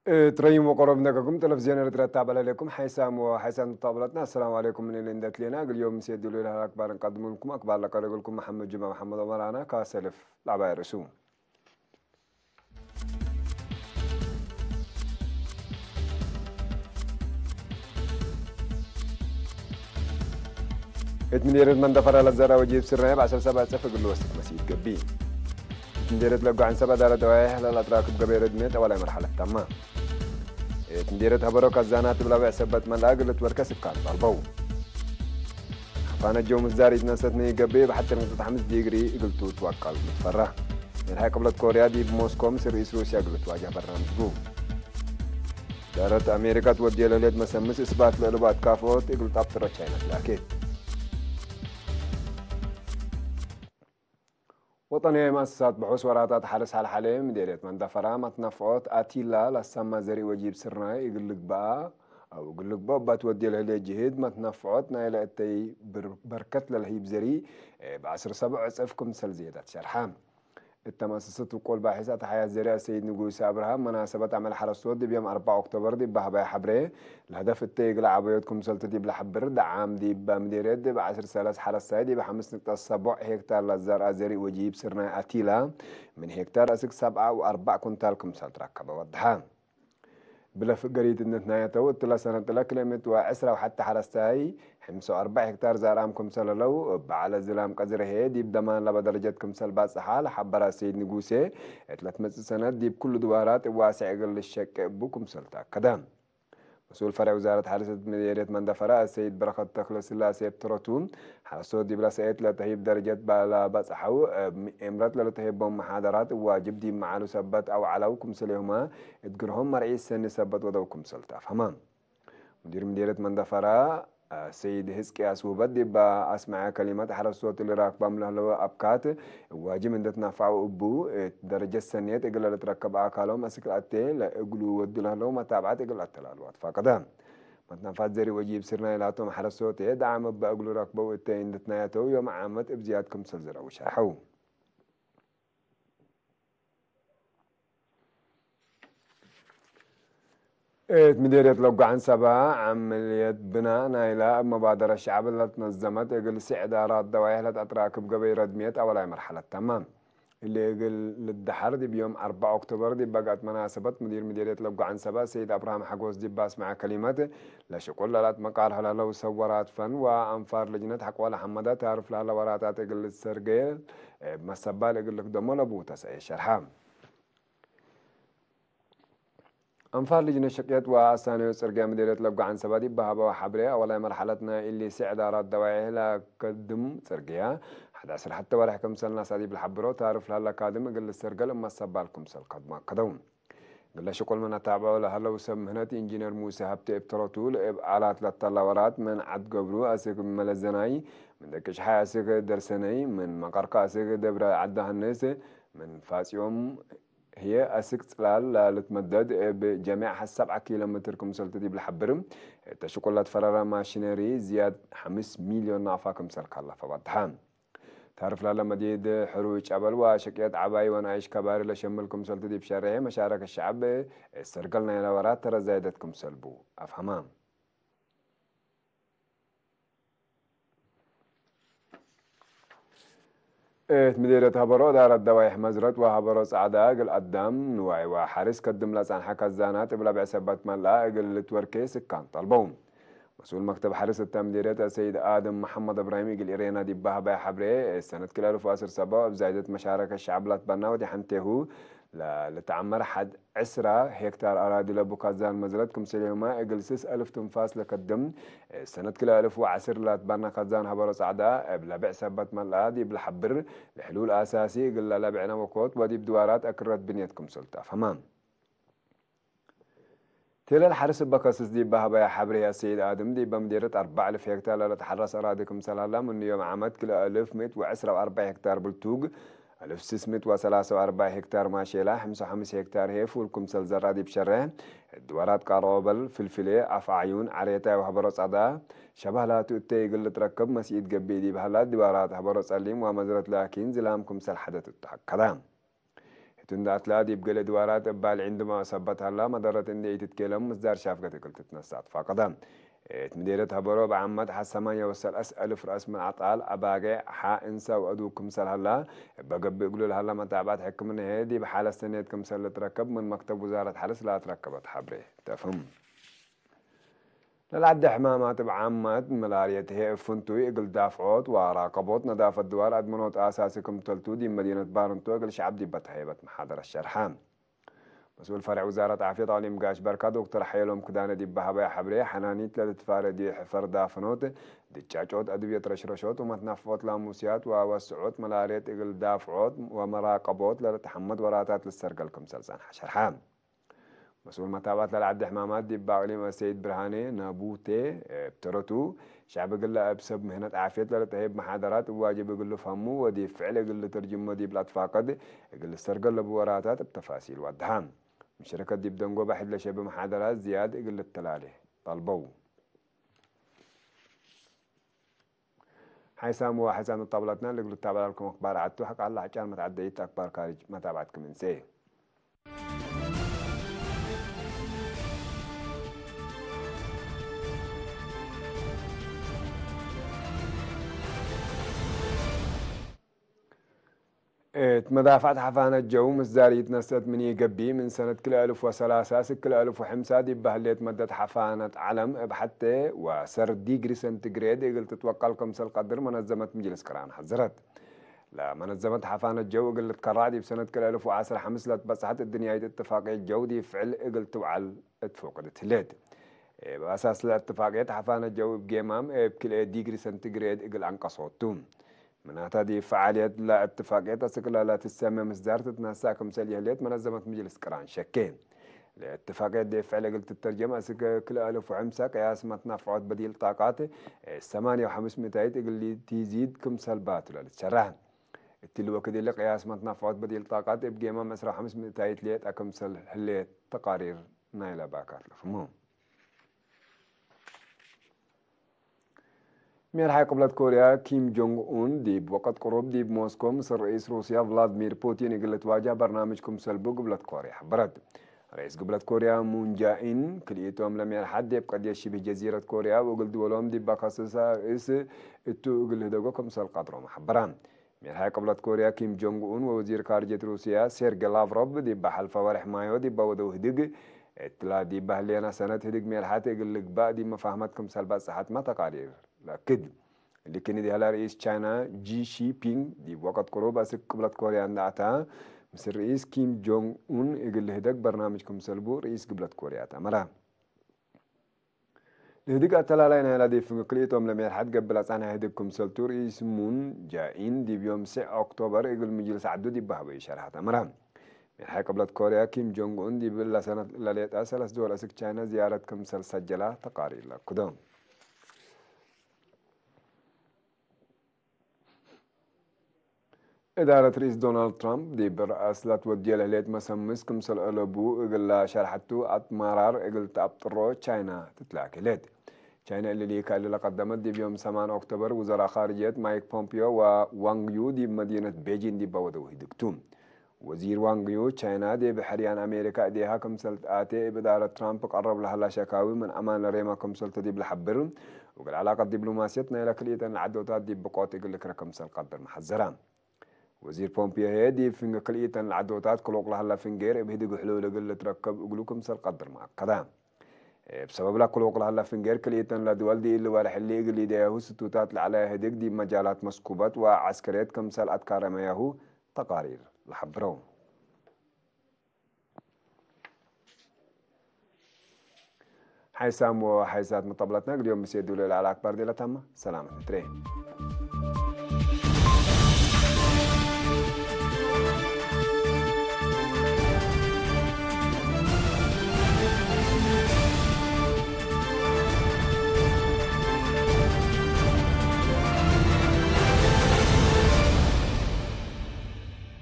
እትረይም ወቆሮብ ነገኩም ቴሌቪዝዮን ኤርትራ ተባላለኩም ሓይሳም ወሓይሳን ተጣብለትና። ኣሰላሙ ዓለይኩም። ምን እንደትሌና ግልዮም ሴድሉ ኢላ ኣክባር እንቀድሙልኩም። ኣክባር ለቀረገልኩም መሐመድ ጅማ መሐመድ ኦመር ኣና ካሰልፍ ላዕባይ ርእሱ። እት ምዴረት መንደፈራ ለዘራ ወጂብ ስርናይ ብዓሰርተ ሰብዓ ጽፍ እግል ወስድ መሲድ ገቢ። እት ምዴረት ለጓዕን ሰባ ዳረ ደዋያ ህላል ኣጥራክብ ገበይ ረድሜ ጠዋላይ መርሓለት ታማ። እት ምዴረት ሀበሮ ካዛና ትብላበዕ ሰበት መልኣ እግል ትወርከ ስካን ባልበው። ኣፋነጀው ምዛር ይትነሰት ንገቢ ብሓጭር ነጥብ ሓምስት ዲግሪ እግልቱ ትዋቃል ምትፈራ። ንርሃይ ቅብለት ኮርያ ዲብ ሞስኮ ምስ ርኢስ ሩስያ እግል ትዋጃ በርናምጅ ቡ። ዳረት ኣሜሪካ ትወድየ ለህሌት መሰምስ እስባት ለእልባት ካፍኦት እግል ጣብ ጥረ ቻይና ትላኬት። ወጠንያዊ መኣሰሳት ብሑስ ወራታት ሓርስ ሓልሓለ ምዴርየት መንደፈራ ማትናፍዖት ኣቲላ ላሳማ ዘርኢ ወጂብ ስርናይ እግል ልግበኣ። ኣብ እግል ልግበኦ ባት ወድየ ለህሌ ጅህድ ማትናፍዖት ናይ ለእተይ ብር-፣ በርከት ለልሂብ ዘሪ ብዓስር ሰብዕ ዕጽፍ ክምሰል ዝየዳት ሸርሓ። እተማሰሰት ውቆል ባሒስ ኣተሓያት ዘሪኣ ሰይድ ንጉስ ኣብርሃም መናሰበት ኣመል ሓረስቶት ድብ ዮም ኣርባዓ ኦክቶበር ዲብ ባህባይ ሓብሬ ለህደፍ እተ ይግላ ዓበዮት ክምሰልቲ ዲብ ለሕብር ደዓም ዲብ ምዴርየት ዲብ ዓስር ሰለስ ሓረስታይ ዲብ ሓምስ ንቅጠ ሰቦዕ ሄክታር ለዘርኣ ዘሪእ ወጂብ ስርናይ ኣቲላ ምን ሄክታር እስግ ሰብዓ ወኣርባዕ ኩንታል ክምሰል ትረከበ ወድሓ። ብለፍ ገሪድነት ናያተው እትለ ሰነጥለ ክለምት ወዕስራ ወሓተ ሓረስታይ ሕምሳ ወኣርባዕ ሄክታር ዛርኣም ክምሰለለው በዓለ ዝላም ቀዝርሄ ዲብ ደማን ለበ ደረጀት ክምሰል ባጽሓ ለሓበራ ሰይድ ንጉሴ እትለት መጽእ ሰነት ዲብ ኩሉ ድዋራት ዋስዕ እግል ልሸቅ እቡ ክምሰል ተኣከደ። መስኡል ፈርዕ ውዛረት ሓርሰት ምዴርየት መንደፈራ ሰይድ በረኸት ተክለ ስላሴ ብትረቱ ሓረስቶት ዲብ ለሰኤት ለተሂብ ደረጀት ባላ ባጽሓው እብ ኤምረት ለለተሂቦም መሓደራት ዋጅብ ዲብ መዓሉ ሰበት ኣውዓላው ክምሰሌሁማ እድግርሆም መርዒ ሰኒ ሰበት ወደው ክምሰል ተኣፍሀማ። ሙዲር ምዴርየት መንደፈራ ሰይድ ህዝቅያስ ውበት ዲባ ኣስመዐ ከሊመት ሓረስቶት ልራክባም ለህለወ ኣብካት ዋጅብ እንደትናፋዑ እቡ እት ደረጀት ሰኔት እግል ለትረከብ ኣካሎም ኣስክል ኣቴ ለእግሉ ወዱ ለህለው መታብዓት እግል ኣተላልዋ ትፋቀደ። መትናፋት ዘሪ ወጂብ ስርናይ ላቶም ሓረስቶት ደዓም እባ እግሉ ረክበው እተ እንደትናያተው ዮም ዓመት እብ ዝያድ ክምሰል ዘረቡ ሸርሐው። እት ምዴርየት ለጓዕን ሰባ ዓመልየት ብና ናይላ እብ መባደረ ሸዕብ ለትነዘመት እግል ስዕዳራት ደዋይሕ ለትኣትራክብ ገበይ ረድሜት ኣወላይ መርሐለት ተማም። እሊ እግል ልደሓር ዲብ ዮም ኣርባዓ ኦክቶበር ዲብ በጋት መናሰበት ሙዲር ምዴርየት ለጓዕን ሰባ ሰይድ ኣብርሃም ሓጎስ ዲብ ኣስመዐ ከሊመት ለሽቁል ለላት መቃርሕ ለለው ሰወራት ፈን ወኣንፋር ልጅነት ሓቆለ ሐመደ ታርፍ ለህለ ወራታት እግል ልትሰርገየ እብ መሰባል እግል ልክደሞ ለቡ ተሰኤ ሸርሐ። ኣንፋር ልጅነ ሸቅየት ወኣሳነዮ ጽርግያ ምዴርየት ለጓዕን ሰባ ዲብ በሃበዋ ሓብሬ ኣወላይ መርሓለት ናይ እሊ ስዕዳራት ደዋይሕ ለከድም ጽርግያ ሓደ ዕስራ ሐተ ወርሕ ክምሰል ናሳ ዲብ ለሓብሮ ታርፍ ለህለ ካድም እግል ልሰርገል እብ መሰባል ክምሰል ከድማ ከደው። ግለ ሽቁል መን ኣታብዖ ለሀለው ሰብ ምህነት ኢንጂነር ሙሴ ሃብቴ እብ ተረቱ ለእብ ኣላት ለተላ ወራት መን ዓድ ገብሩ ኣስግ መለዘናይ ምን ደቂ ሽሓይ ኣስግ ደርሰነይ ምን መቀርካ ኣስግ ደብረ ዓዲ ሃንስ ምን ፋጽዮም ህየ ኣስግ ጽላል ላልትመደድ እብ ጀሚዕ ሐ ሰብዓ ኪሎ ሜትር ክምሰልቲ ዲብ ለሐብር እተ ሽቁል ለትፈረረ ማሽነሪ ዝያድ ሓምስ ሚልዮን ናቕፋ ክምሰል ካላፈ ባድሓ። ታርፍ ላለ መዲድ ሕሩጭ ጨበል ወሸቅየት ዓባይ ወናይሽ ከባሪ ለሸምል ክምሰልቱ ዲብ ሸርሔ መሻረከ ሸዕብ እሰርገል ናይ ለወራት ተረዛይደት ክምሰልቡ ኣፍሃማ። እት ምዴርየት ሀበሮ እዳረት ደዋይሕ መዝረት ወሀበሮ ጻዕዳ እግል ኣዳም ንዋይ ወሓሪስ ከድም ለጻንሐ ከዛናት እብ ለብዕ ሰበት መልኣ እግል ልትወርኬ ስካን ጠልበው። መስኡል መክተብ ሓርስ እታ ምዴርየት ሰይድ ኣደም መሐመድ እብራሂም እግል ኢሬና ዲብ ባህባይ ሓብሬ ሰነት ክልተ ኣልፍ ወዓሰርተ ሰባ እብ ዛይደት መሻረከ ሸዕብ ላትባና ወዲ ሓንቴሁ ለ-፣ ለተዓመር ሓድ ዕስራ ሄክታር ኣራዲ ለቡ ካዛን መዝረት ክምሰሌሁማ እግል ስስ ኣልፍ ትንፋስ ለከድም ሰነት ክልተ ኣልፍ ወዓስር ላትባና ካዛን ሀበሮ ጻዕዳ እብ ለብዕ ሰበት መልኣ ዲብ ለሐብር ለሕሉል ኣሳሲ እግል ለለብዕ ነበኮት ወዲብ ድዋራት ኣክረት ብንየት ክምሰል ተኣፈማ። ቴለል ሓርስ እበ ከስስ ዲብ በህበያ ሓብሬ ኣሰይድ ኣድም ዲበ ምዴርየት ኣርባዕ እልፍ ሄክታር ለለትሓረስ ኣራዲ ክምሰል ሀላ፣ ምኑ ዮም ዓመት ክልተ እልፍ ምእት ወዕስራ ወኣርባዕ ሄክታር ብልቱግ፣ እልፍ ስስ ምእት ወሰላሳ ወኣርባዕ ሄክታር ማሼላ፣ ሓምሳ ወሓምስ ሄክታር ሄ ፉል ክምሰል ዘራ ዲብ ሸረ፣ እድዋራት ቃሮበል፣ ፍልፍሌ፣ ኣፍዓዩን፣ ዓሬታይ ወሀበሮ ጸዳ፣ ሸባህላቱ እተ ይግል ልትረከብ መስኢት ገብእ ዲብ ሀላ፣ ድዋራት ሀበሮ ጸሊም ወመዝረት ላኪን ዝላም ክምሰል ሐደት እተኣከዳ። ትንዳትላ ዲብ ገለ ድዋራት እባል ዒንድማ ሰበት ሀላ መደረት እንደ ኢትትኬለም ምስዳር ሻፍገት እግል ትትነሳ ትፋቀዳ። እት ምዴረት ሀበሮ ብዓመት ሐሰማን የወሰል አስ አልፍ ረአስ ምን አጣል አባገ ሐ እንሳ ወአዱ ክምሰል ሀላ በገብእ እግሉ ለሀላ መታዕባት ሕክምና ሄ ዲብ ሐለ ሰኔት ክምሰል ልትረከብ ምን መክተብ ውዛረት ሐለስ ላትረከበት ሐብሬ ተፍም። ለልዓዲ ሕማማት እብ ዓመት መላርየት ህዬ እብ ፍንቱይ እግል ዳፍዖት ወራቀቦት ነዳፈት ድዋር አድመኖት አሳሲ ክምተልቱ ዲብ መዲነት ባርንቶ እግል ሸዐብ ዲበ ተሀይበት መሓደረት ሸርሐ። መስኡል ፈርዕ ውዛረት ዓፍየት አቅሊም ጋሽ በርካ ዶክተር ሐየሎም ክዳነ ዲብ በሀበያ ሐብሬ፣ ሐናኒት ለልትፋረ ዲብ ሕፈር ዳፈኖት፣ ድጫጮት፣ አድብየት ረሽረሾት ወመትናፍዖት ላሙስያት ወወስዖት መላርየት እግል ዳፍዖት ወመራቀቦት ለልትሐመድ ወራታት ልሰርገል ክምሰል ጸንሐ ሸርሐ። መስኡል መታብዐት ለልዓዲ ሕማማት ዲብ አቅሊም አሰይድ ብርሃኔ ናቡቴ እብ ተረቱ፣ ሸዕብ እግለ እብ ሰብ ምህነት ዓፍየት ለልትሀይብ መሓደራት እብ ዋጅብ እግል ልፍሀሙ ወዲብ ፍዕል እግል ልተርጅሞ ዲብ ለአትፋቀድ እግል ልሰርገል ለቡ ወራታት እብ ተፋሲል ወድሃ። ምን ሸረከት ዲብ ደንጎባ ሕድ ለሸቢ መሓደራት ዝያድ እግል ልተላሌ ጠልበው። ሓይሳም ወሓይሳም ጣብላትና ልግሉ ታበላልኩም ኣክባር ዓቱ ሓቃላ ሓጫን መትዓደይት ኣክባር ካሪጅ መታብዓትኩም እንሴ። እት መዳፋዕት ሓፋነት ጀው ምስ ዛር ይትነሰት ምን ኢገብእ ምን ሰነት ክልኤ እልፍ ወሰላሳ እስክ ክልኤ እልፍ ወሐምሳ ዲብ ባህሌት መደት ሓፋነት ዓለም እብ ሐቴ ወሰር ዲግሪ ሰንቲግሬድ እግል ትትወቀል ከምሰል ቀድር መነዘመት ምጅልስ ቅራን ሐዘረት። ለመነዘመት ሓፋነት ጀው እግል ልትከራዕ ዲብ ሰነት ክልኤ እልፍ ወዐስር ሐምስ ለትበጽሐት እድንያይት እትፋቅየት ጀው ዲብ ፍዕል እግል ትውዓል እት ፎቅደት ህሌት። እብ አሳስ ለእትፋቅየት ሓፋነት ጀው እብ ጌማም እብ ክልኤ ዲግሪ ሰንቲግሬድ እግል አንቀሶቱ። ምናታ ዲብ ፈዓልየት ለእትፋቅየት አስክላ ለትሰሜ ምስዳር ትትነሳ ክምሰል የህሌት መነዘመት ምጅልስ ቅራን ሸኬ። ለእትፋቅየት ዲብ ፍዕል እግል ትተርጀም አስክ ክልኤ እልፍ ወሐምሳ ቅያስ መትናፍዖት በዲል ጣቃት ሰማንያ ወሐምስ ሚታይት እግል ቲዚድ ክምሰል ባቱ ለልትሸራህ። እትሊ ወክድ እሊ ቅያስ መትናፍዖት በዲል ጣቃት እብ ጌማም ዕስራ ወሐምስ ሚታይት ሌጣ ክምሰል ህሌት ተቃሪር ናይለ ባካት ለፍሙ። ሜርሓይ ቅብለት ኮርያ ኪም ጆንግ ኡን ዲብ ወቀት ቅሩብ ዲብ ሞስኮ ምስ ርኢስ ሩስያ ቭላድሚር ፑቲን እግል ልትዋጃህ በርናምጅ ክምሰል ቡ ግብለት ኮርያ ሐበረት። ርኢስ ግብለት ኮርያ ሙን ጃኢን ክልኢቶም ለሜርሓት ዲብ ቀድየት ሽብህ ጀዚረት ኮርያ ወእግል ድወሎም ዲብ ባካሰሳ ርእስ እቱ እግል ህደጎ ክምሰል ቀድሮም ሐበራ። ሜርሓይ ቅብለት ኮርያ ኪም ጆንግ ኡን ወወዚር ካርጀት ሩስያ ሴርጌ ላቭሮቭ ዲብ ሐልፈ ወርሕ ማዮ ዲብ ወደው ህድግ እትላ ዲብ ህሌና ሰነት ህድግ ሜርሓት እግል ልግባእ ዲብ መፋህመት ክምሰል በጽሐት መተቃሪር ለክድ። ልክኒ ዲህላ ርኢስ ቻይና ጂ ሺፒንግ ዲብ ወቀት ቅሩብ አስክ ቅብለት ኮርያ እንዳአታ ምስ ርኢስ ኪም ጆንግ ኡን እግል ህደግ በርናምጅ ክምሰል ቡ ርኢስ ግብለት ኮርያ ተመራ። ንህድግ አተላላይ ናይላ ዲብ ፍንግ ክልኢቶም ለሜርሓት ገብእ ለጻንሐ ህድግ ክምሰልቱ ርኢስ ሙን ጃኢን ዲብ ዮም ስዕ ኦክቶበር እግል ምጅልስ ዓዱ ዲብ በሀበዩ ሸርሐት አምራ። ሜርሓይ ቅብለት ኮርያ ኪም ጆንግ ኡን ዲብ እላ ሰነት ለሌጣ ሰለስ ድወል አስክ ቻይና ዝያረት ክምሰል ሰጀላ ተቃሪር ለክዶ። እዳረት ርኢስ ዶናልድ ትራምፕ ዲብ ረአስ ላትወድየ ለህሌት መሰምስ ክምሰል አለቡ እግላ ሸርሐቱ አትማራር እግል ተአብጥሮ ቻይና ትትላክ ህሌት። ቻይና እሊ ሊካ እሊ ለቀደመት ዲብ ዮም ሰማን ኦክቶበር ውዘራ ካርጀት ማይክ ፖምፒዮ ወዋንግ ዩ ዲብ መዲነት ቤጂን ዲብ ወደው ህድግቱ። ወዚር ዋንግ ዩ ቻይና ዲብ ሕርያን አሜሪካ እዴሃ ክምሰል ተአቴ እብ እዳረት ትራምፕ ቀረብ ለሀላ ሸካዊ ምን አማን ለሬማ ክምሰልቶ ዲብ ለሐብር እግል ዐላቀት ዲብሎማስየት ናይለ ክልኢተን ለዐዶታት ዲብ ብቆት እግል ልክረ ክምሰል ቀድር መሐዘራ። ወዚር ፖምፒዮ ህዬ ዲብ ፍንጌ ክልኢተን ለዐዶታት ክሎቅ ለሀላ ፍንጌር እብ ህድግ ሕሉል እግል ልትረከብ እግሉ ክምሰል ቀድር መአከዳ። እብ ሰበብላ ክሎቅ ለሀላ ፍንጌር ክልኢተን ለድወል ዲእሊ ወርሕ እሊ እግል ኢደያሁ ስቱታት ለዐለያ ህድግ ዲብ መጃላት መስኩበት ወዐስከርየት ክምሰል አትካረመያሁ ተቃሪር ለሐብረው። ሓይሳም ወሓይሳት መጠብላትና ግዲዮም ምስ የድሉ ለዓል ኣክባር ዴለታማ ሰላመት ንትሬ።